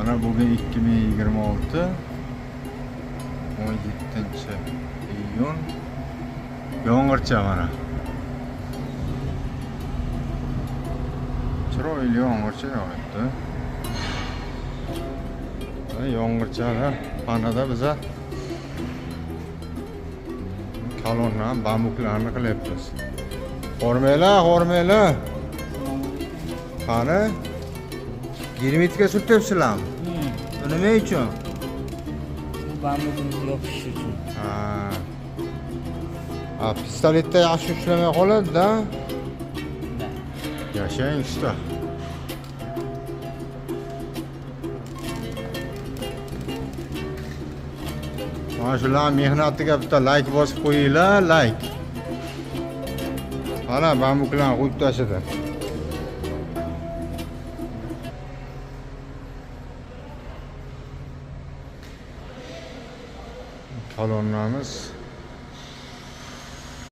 Mana bugun 2026 17 iyun. Yomg'ircha mana. Chiroyli yomg'ircha yog'yapti. Yomg'irchani panada biza kolonna bambuklarni qilyapmiz. Hormanglar, hormanglar. Qani? Germetikka surtyapsizlarmi? Bu nima uchun? Bambukimiz yopishishi uchun. Ha. Ha, pistoletda yaxshi ushlamay qoladi-da. Da. Yashang usta. Mana shular mehnatiga bitta like bosib qo'yinglar, like. Mana bambuklarni qo'yib tashladi. Kolonnamiz